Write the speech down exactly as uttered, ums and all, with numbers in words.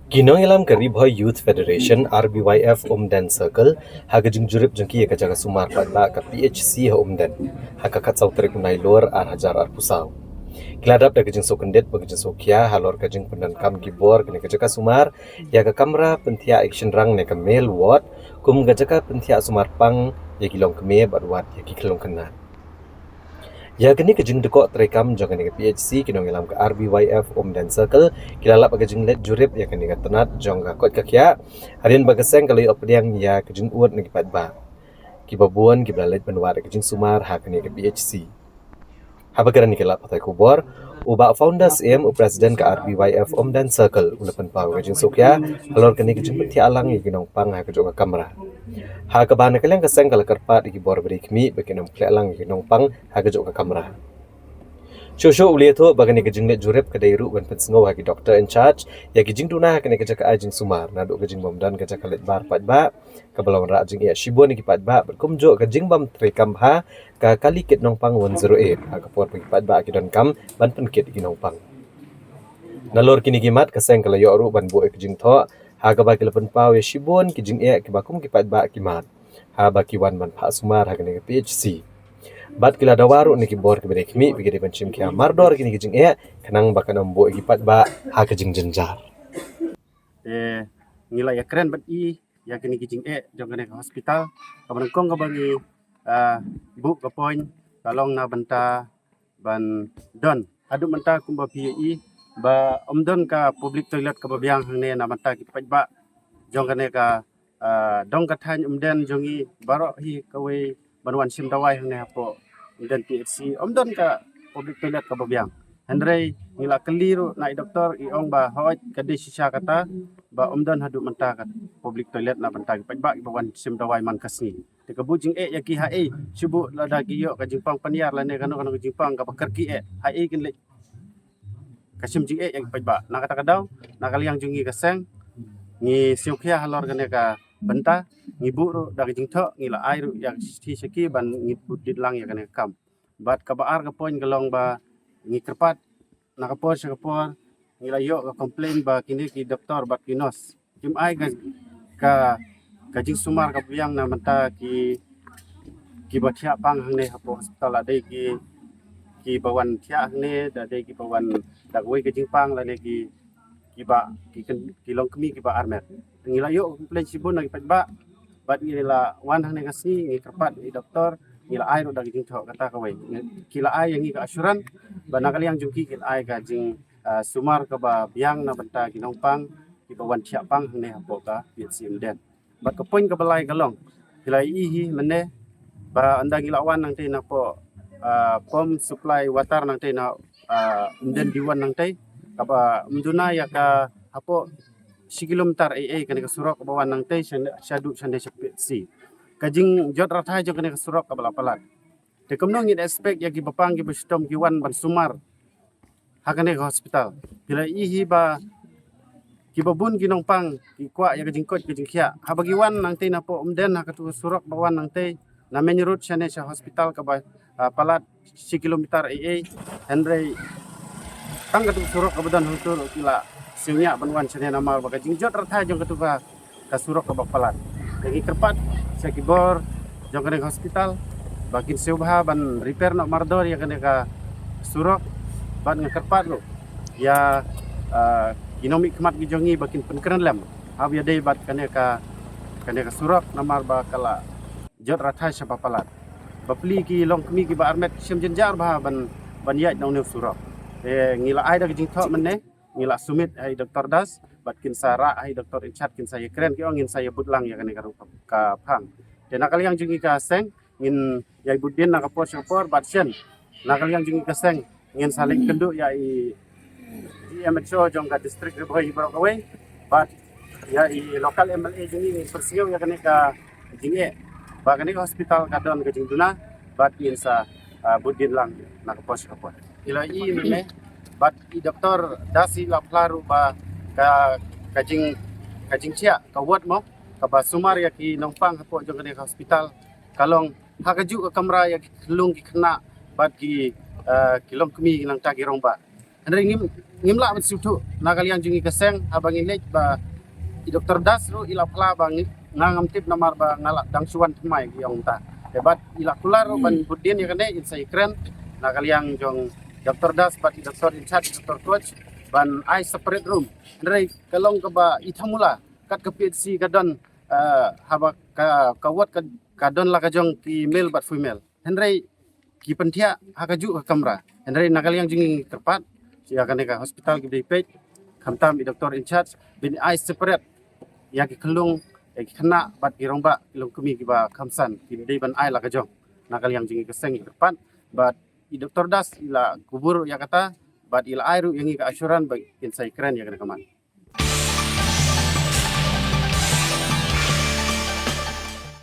Ki nongïalam ka Ri Bhoi Youth Federation, R B Y F, Umden Circle, ha ka jingjurip jong ki ïa ka jaka sumar paidbah ka P H C ha Umden, ha ka khatsaw tarik u Nailur ar hajar arphew saw. Ki la dap da ka jingsngewkyndit bad ka jingsngewkhia halor ka jingpyndonkam ki bor kane ka jaka sumar ïa ka kamra pynthiah ïa ki shynrang ne ka male ward, kum ka jaka pynthiah sumar pang ïa ki longkmie bad wad ïa ki khyllung khynnah. Ïa kane ka jingdukok treikam jong kane ka P H C, ki nongïalam ka R B Y F Umden Circle ki la lap ka jingleit jurip ïa kane ka tnat jong ka koit ka khiah, hadien ba ka seng ka la ïoh pdiang ïa ka jingud na ki paidbah kiba bun kiba la leit ban wad ka jingsumar ha kane ka P H C. Haba kren ïa ki lad pathai khubor, u Bah Founders M, u President ka R B Y F Umden Circle, u la pynpaw ka jingsngewkhia halor kane ka jingpynthiah lang ïa ki nongpang ha kajuh ka kamra, ha kaba na ka liang ka seng ka la kyrpad ïa ki bor ba dei khmih ba kin ym khleh lang ïa ki nongpang ha kajuh ka kamra. Shuh shuh u la ïathuh ba kane ka jingleit jurip ka dei ruh ban pynsngew ha ki doctor in charge ïa ki jingduna ha kane ka jaka ai jingsumar, naduh ka jingbym don ka jaka leit bar paidbah kaba la wanrah jingeh shibun ïa ki paidbah, bad kumjuh ka jingbym treikam bha ka kali kit nongpang one zero eight ha ka por ba ki paidbah ki donkam ban pynkit ïa ki nongpang. Nalor kine ki mat, ka seng ka la ïoh ruh ban buh ïa ka jingthoh ha kaba ki la pynpaw ïa shibun ki jingeh kiba kum ki paidbah ki mad, haba ki wan ban phah sumar ha kane ka P H C. Bad ki la dawa ruh na ki bor kiba dei khmih ba ki dei ban shim khia mardor kine ki jingeh, khnang ba kan ym buh ïa ki paidbah ha ka jingjynjar. Te ngi la ïakren bad i ïa kine ki jingeh jong kane ka hospital, kaba nyngkong kaba ngi, ah, buh ka point ka long na bynta ban don, haduh mynta kumba phi ïohi ba ym don ka public toilet kaba biang hangne na bynta ki paidbah jong kane ka, ah, dong ka thaiñ Umden jong ngi baroh hi kawei ban wan shim dawai hangne hapoh Umden P H C, ym don ka public toilet kaba biang. Hynrei ngi la kylli ruh na i doktor, i ong ba hooid ka dei shisha kata ba ym don haduh mynta ka public toilet na bynta ki paidbah kiba wan shim dawai man ka sngi. Te ka buh jingeh ïa ki ha ei, shu buh lada ki ïoh ka jingpang pynïar lane kano kano ka jingpang kaba kyrkieh eh, ha ei kin leit ka shim jingeh ïa ki paidbah. Na kata ka daw, na ka liang jong ngi ka seng, ngi sngewkhia halor kane ka bynta, ngi buh ruh da ka jingthoh, ngi la ai ruh ïa ka shithi sha ki ban ngi bud dien lang ïa kane ka kam. Bad kaba ar ka point ka long ba ngi kyrpad na ka por sha ka por ngi la ïoh ka complain ba kine ki doktor bad ki nurse kim ai ka, ka, ka jingsumar kaba biang na bynta ki, kiba thiah pang hangne hapoh hospital, la dei ki, kiba wan thiah hangne, la dei kiba wan da kawei ka jingpang, lane ki, kiba, ki kyn-, ki longkmie kiba armet. Ngi la ïoh complain shibun na ki paidbah, bad ngi la wan hangne ka sngi, ngi kyrpad ïa i doktor, ngi la ai ruh da ka jingthoh kata kawei. Ngi, ki la ai ïa ngi ka assurance ba na ka liang jong ki kin ai ka jing, ah, sumar kaba biang na bynta ki nongpang kiba wan thiah pang hangne hapoh ka P H C Umden. Bad ka point kaba lai ka long, phi la ïohi hi mynne ba ynda ngi la wan nangtei napoh, ah, pump supply water nangtei na, ah, Umden D one nangtei, kaba ym duna ïa ka hapoh shi kilometer ei ei kane ka surok kaba wan nangtei sha, shaduh shane sha P H C. Ka jingjot rathai jong kane ka surok kaba la palat. Te kumno ngin expect ïa kiba pang kiba shitom ki wan ban sumar ha kane ka hospital? Phi la ïohi hi ba kiba bun ki nongpang ki kwah ïa ka jingkoit ka jingkhiah. Haba ki wan nangtei napoh Umden ha katu ka surok ba wan nangtei na main road shane sha hospital kaba, ah, palat shi kilometer ei ei. Hynrei tang katu ka surok kaba don hangtu ruh ki la sngewbha ban wan shane namar ba ka jingjot rathai jong katu ka, ka surok kaba palat. Te ngi kyrpad sha ki bor jong kane ka hospital ba kin sngewbha ban repair noh mardor ïa kane ka surok, bad nga kyrpad ruh ïa, ah, ki nongmihkhmat ki jong ngi ba kin pynkren lem haba ïadei bad kane ka, kane ka surok namar ba ka la jot rathai sha ba palat. Bapli ki longkmie kiba armet ki shem jynjar bha ban, ban ïaid na une u surok. Te ngi la ai da ka jingthoh mynne, ngi la submit ha i Doktor Das bad kin sa rah ha i doktor in charge, kin sa ïakren, ki ong ngin sa ïabud lang ïa kane ka rukom ka phang. Te na ka liang jong ngi ka seng ngin ïai bud dien na ka por sha ka por, bad shen na ka liang jong ngi ka seng ngin sa leit kynduh ïa i D M H O jong ka district Ri Bhoi hi baroh kawei bad ïa i local M L A jong ngi, ngin pynsngew ïa kane ka jingeh ba kane ka hospital ka don ka jingduna bad ngin sa, ah, bud dien lang na ka por sha ka por. Phi la ïohi mynne bad i Doktor Das i la phla ruh ba ka, ka jing, ka jingthiah ka ward mo kaba sumar ïa ki nongpang hapoh jong kane ka hospital ka long ha kajuh ka kamra ïa ki khyllung ki khynnah bad ki, ah, ki longkmie nangta ki rangbah. Hynrei ngim ngim lah ban sngewthuh na ka liang jong ngi ka seng haba ngi leit ba i Doktor Das ruh i la phla ba ngi, nga ngam tip namar ba nga la dang shu wan thymmai ki ong mynta. Te bad i la kular ruh ban bud dien ïa kane, in sa ïakren na ka liang jong Doktor Das bad i doktor in charge, Doktor Koch, ban ai separate room. Hynrei ka long kaba i thamula kat ka P H C ka don, eh, haba ka, ka ward ka, ka don la ka jong ki male bad female. Hynrei ki pynthiah ha kajuh ka kamra. Hynrei na ka liang jong ngi ngi kyrpad ïa kane ka hospital ki dei peit, khamtam i doktor in charge, ban ai separate ïa ki khyllung, ïa ki khynnah bad ki rangbah, ki longkmie kiba khamsan, ki dei ban ai la ka jong. Na ka liang jong ngi ka seng ngi kyrpad bad i Doktor Das i la kubur ïa kata bad i la ai ruh ïa ngi ka assurance ba in sa ïakren ïa kane ka mat.